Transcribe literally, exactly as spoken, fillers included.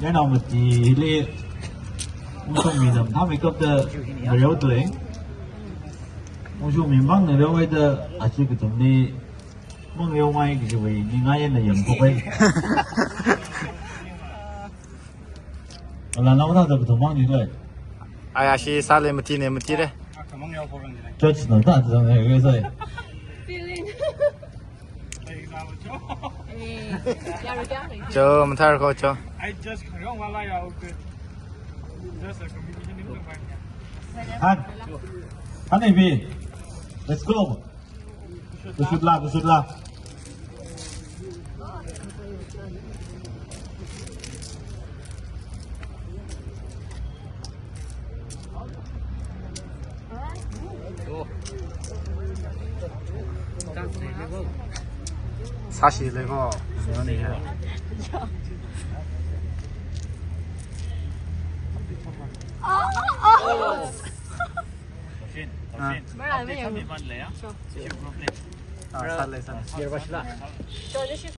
Yaonao matili, ungshungmi nam thāmeikapta ngareoda lei. Ungshungmi mang ngareohaida achi kathumli mang ngareongai kajiwui ningai eina yangkhukai. Ala nao thāda kathum mangli lei. Ai, ashi sālei, matine, matire. Church na ta zang hai sai. Cho, mathāra ko, cho. I just, I don't wanna lie out there. Just a communication in the back. Han. Han, Ebi. Let's go. Kusutla, kusutla. Sāshilei ko. Ah. Ah, sālei, sālei.